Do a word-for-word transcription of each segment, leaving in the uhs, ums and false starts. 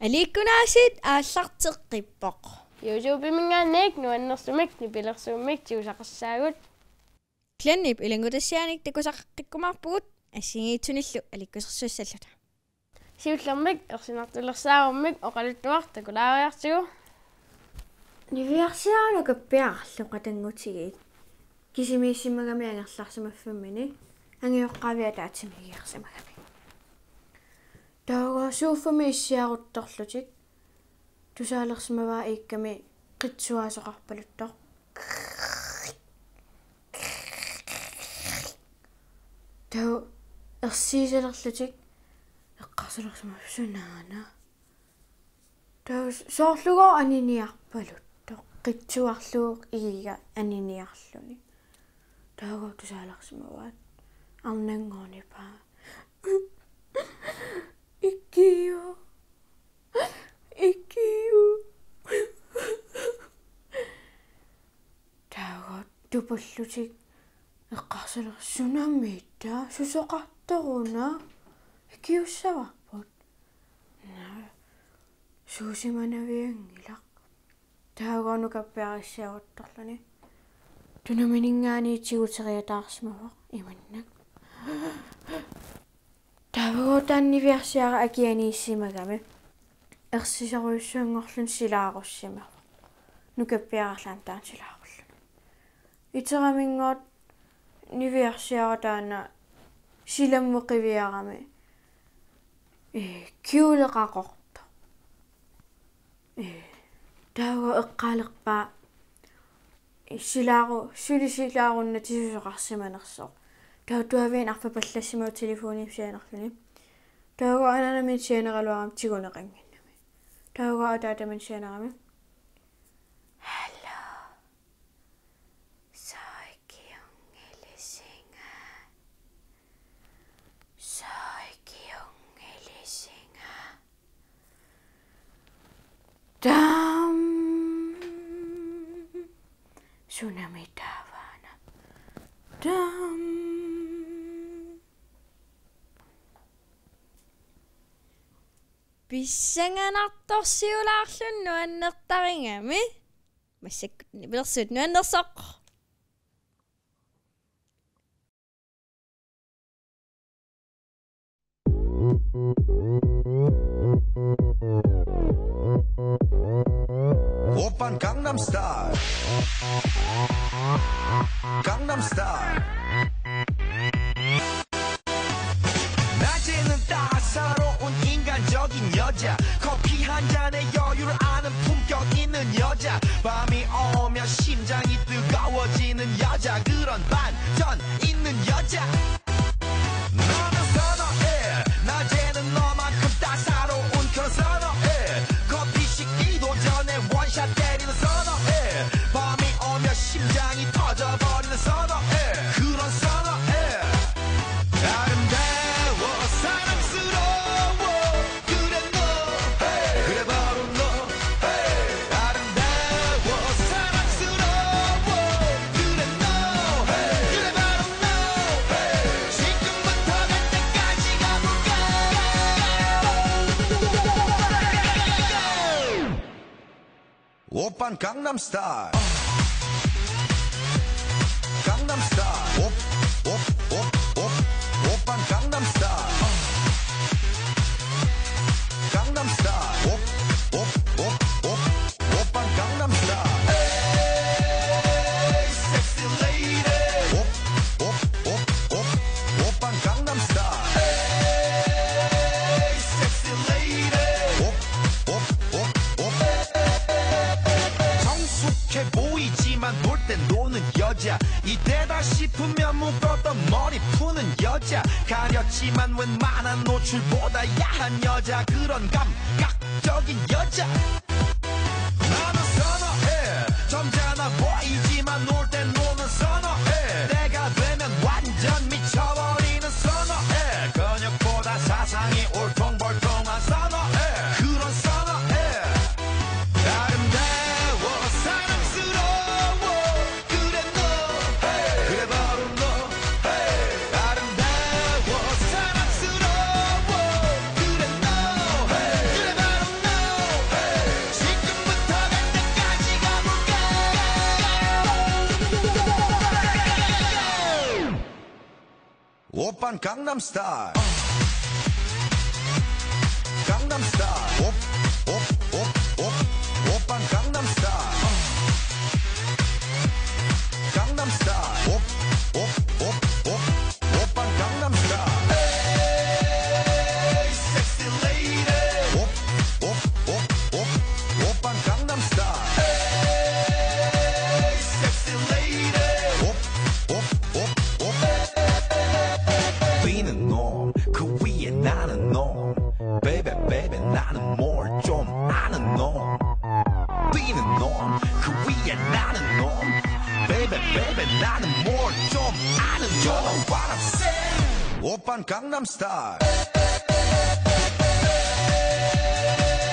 Aliikkunaasiit aallarteqqippoq. YouTube-minngaanniit nuannersumik nipilersuummik tigusaqassaagut. Glenip ilanngutassiaanik takusaqqikkuma-, -ppugut assigiinngitsunillu aliikkusersuissalluta. Siullermik ersinartulersaarummik oqaluttuaq takulaariartigu. Niviarsiaraq nukappiaraq arlaqatanngutigiit. Kisimiissimagami angerlarsimaffimminni, angajoqqaavi ataatsimiigiarsimagami. Taava sofa-mi issiaruttorlutik tusaalersimavaa iikkami qitsuaasoqarpaluttoq. Taava ersiisalerlutik eqqarsalersimavoq: Sunaana? Taava soorlugooq aniniarpaluttoq, qitsuarlugu iiga aniniarluni. Taava tusaalersimavaat arnannguaq nipaa: Ikiu. Ikiu. Taava tupallutik eqqarsalerlutik: Sunamiit taava, susoqartoruna? Ikiussavarput. Naa, suusimanavianngilaq. Taava nukappiaraq issiaruttorluni tunumininngaanniit tiguteriataarsimavoq imannak. Taava taanna niviarsiaraq akianiissimagami ersisorujussuanngorluni silaarussimavoq. Nukappiaraq aamma taanna silaarulluni. Iteraminngooq niviarsiaraq taanna silammut qiviarami, ee, kjole qaqortoq. Ee, taava eqqaalerpaa, ee, silaaru-, suli silaarunnatik susoqarsimanersoq. Taava tuaviinnaq arfapallassimavoq telefonikkut sianerluni. Taava anaanaminnut sianeraluarami tiguneqannginnami. Taava ataataminnut sianerami: Hallo. Soorlu ikiunngilisinga? Soorlu ikiunngilisinga? Taam. Sunami taavaana? Taam. Pissanganartorsiulaarluni nuannertarigami. Massakkut nipilersuut nuannersoq. Oppan Gangnam Style. Gangnam Style. 낮에는 따사로운 인간적인 여자, 커피 한 잔에 여유를 아는 품격 있는 여자, 밤이 오면 심장이 뜨거워지는 여자, 그런 반전 있는 여자. 나는 선어해. 낮에는 너만큼 따사로운 그런 선어해. 커피 식기도 전에 원샷 때리는 선어해. 밤이 오면 심장이 터져버리는 선어해. 그런 선어해. 아름다워, 사랑스러워. 그래 너, 그래 바로 너. 아름다워, 사랑스러워. 그래 너, 그래 바로 너. 지금부터 갈 때까지 가볼까? 오빤 강남스타일. 강남스타일. 오, 오, 오, 오, 오빤 강남스타일. 강남스타일. 오, 오, 오, 오, 오빤 강남스타일. Hey, sexy lady. 오, 오, 오, 오, 오빤 강남스타일. Hey, sexy lady. 오, 오, 오, 오. 성숙해 보이지만 볼 땐 노는 여자. 이때다 싶으면 묶었던 머리 푸는 여자. 가렸지만 웬만한 노출보다 야한 여자. 그런 감각적인 여자. 나는 선어해. 점잖아 보이지만 놀 땐 노는 선어해. 때가 되면 완전 미쳐버리는 선어해. 근육보다 사상이 울퉁불퉁한 선어해. 그런 선어해. 아름다워, 사랑스러워. 그래 너, 그래 바로 너. 아름다워, 사랑스러워. 그래 너, 그래 바로 너. Gangnam Style. Gangnam Style. Op, op, op, op. Oppan Gangnam Style. Gangnam Style. Op, op, op, op. Oppan Gangnam Style. Hey, sexy lady. Op, op, op, op. Oppan Gangnam Style. Hey, sexy lady. Op, op, op, op. Being a norm, Korea 나는 norm. Baby, baby, 나는 뭘 좀 아는 norm. Being a norm, Korea 나는 norm. Baby, baby, 나는 뭘 좀 아는 norm. You know what I'm saying? 오빤 Gangnam Style.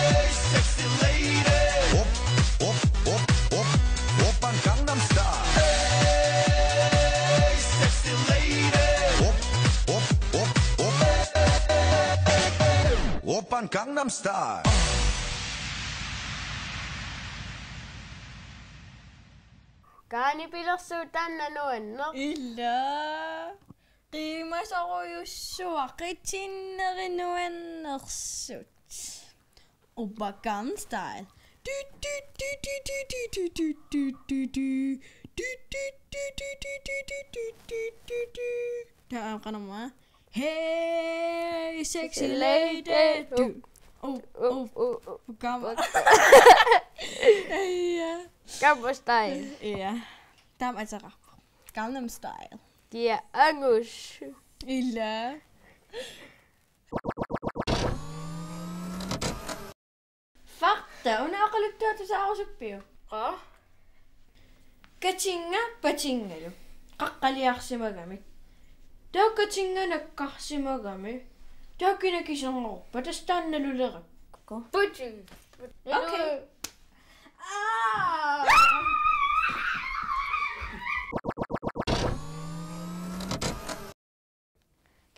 Hey, sexy lady. Op, op, op, op. 오빤 Gangnam Style. Hey, sexy lady. Op, op, op, op. 오빤 Gangnam Style. Kaani pilersuut taanna nuanneq. Ila. Qiimasorujussuaq, qitinneri nuannersut. Oppa Gangnam Style. Du, du, du. Du, du, du. Taava qanormaa. Hey, sexy lady. Du. Oh, oh. Op, op, op. Kama. Ia. Gangnam Style. Ia. Taama ateqarpoq. Gangnam Style. Kia Angus. Ila. Fakta, una oqaluttuatussaarusuppiuk? Qaa? Katinnga patinngalu qaqqaliarsimagamik. Taava katinnga nakkarsimagami. Taava kina kiserngorpa, tassa taannalu lerakku. Putin. Okay. Aa!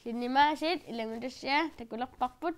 Linnimaasiit ilanngutassiaq takulerparput.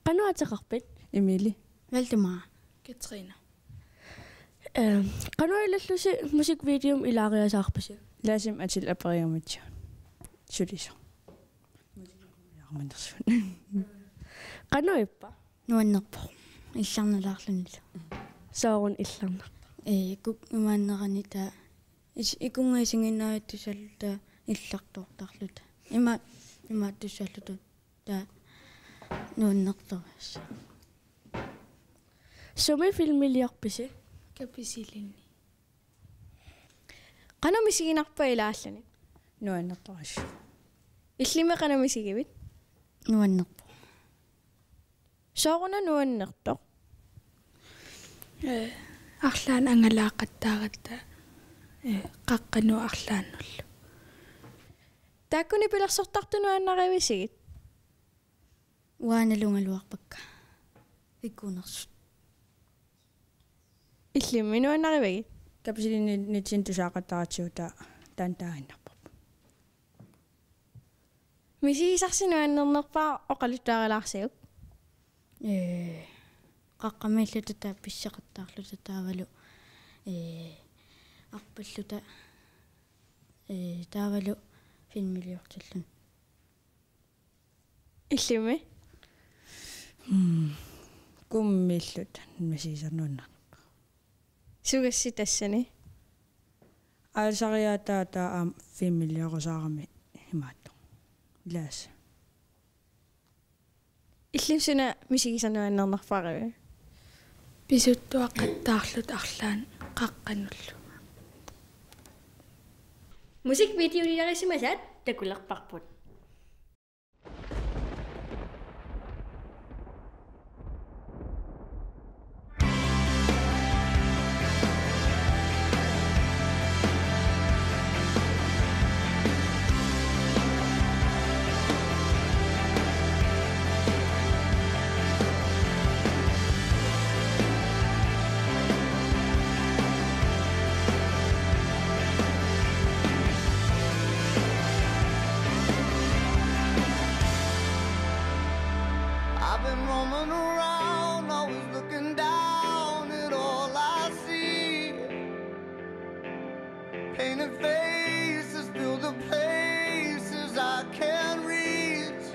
Qanoq ateqarpit? Emilie. Valdemar. Katrine. Ehm, qanoq ilallusi musikvideomik ilaariasaarpisi? Laasimik atil aperiumatsigu. Sulisoq. Qanoq ippa? Nuannerpoq. Illarnalaarlunilu. Sooruna illarnarpa? Ee, kuk imaannerani taava is-, ikunnga isiginnaavittussaalluta illartoortarluta. Ima, imaattussaalluta taava nuannertorujussuaq. Sumi filmiliorpisi? Kapisilini. Qanoq misiginarpa ilaalluni? Nuannertorujussuaq. Illimmi qanoq misigivit? Nuannerpoq. Sooruna nuannertoq? Ee, arlaannik angalaaqattaaratta, ee, qaqqanut arlaannullu. Taakku nipilersortartut nuannarivisigit? Uanga nalugaluarpakka. Pikkuunersut. Illimmi nuannarivigit? Kapisilini nitsin tusaaqattaaratsigu taava taanna taaginnarparput. Misigisarsi nuannernerpaaq oqaluttuarilaarsiuk? Ee, qaqqamiilluta taava pisseqattaarluta taavalu, ee, arpalluta, ee, taavalu filmiliortilluni. Illimmi? Hmm. Kummiilluta misigisarneq nuannerpoq. Sugassi tassani? Aalisariaataa taava aamma filmiliorusaarami imaattoq. Ilaasa. Illimmi suna misigisarneq nuannernerpaarivi? Pisuttuaqattaarluta arlaannik qaqqanullu. Musikvideoliarisimasaat takulerparput. I've been roaming around, always looking down at all I see. Painted faces fill the places I can't reach.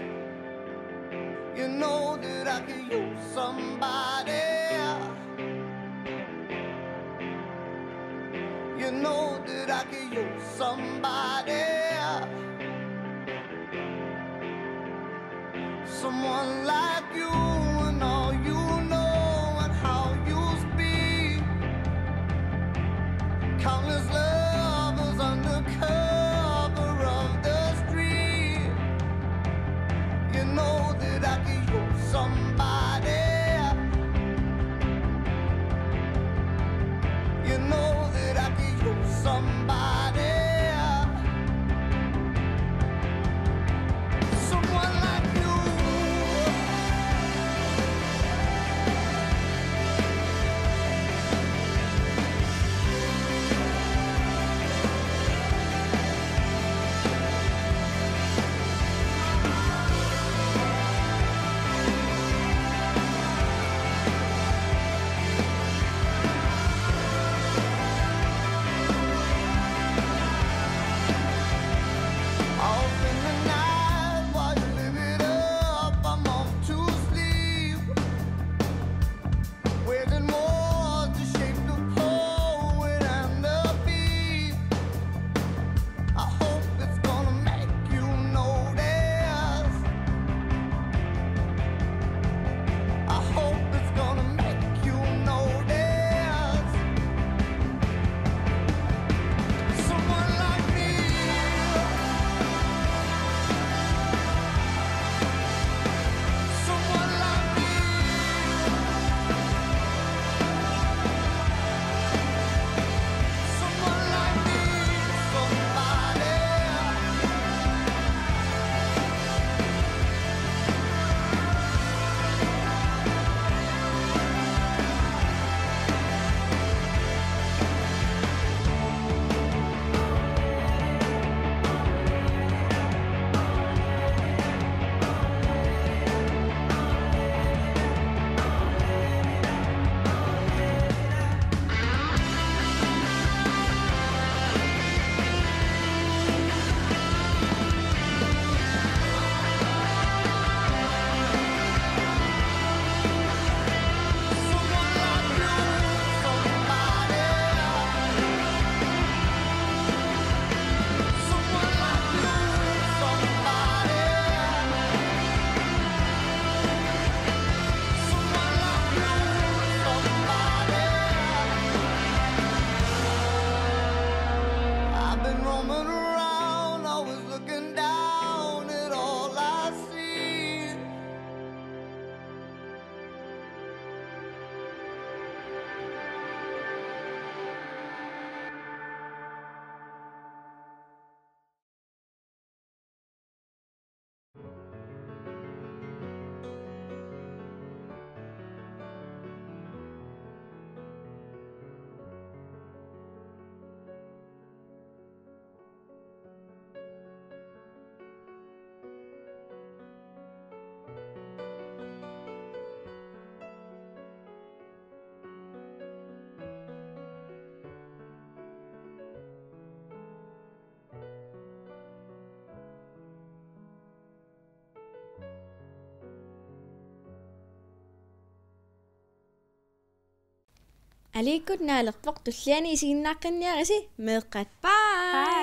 You know that I could use somebody. You know that I could use somebody. Someone like you and all you know and how you speak. Countless lovers under cover of the street. You know that I could use somebody. You know that I could use somebody. Someone like you. Aliikkut Naalerpoq, tulliani isiginnaaqqinniarisi. Meeqqat, bye.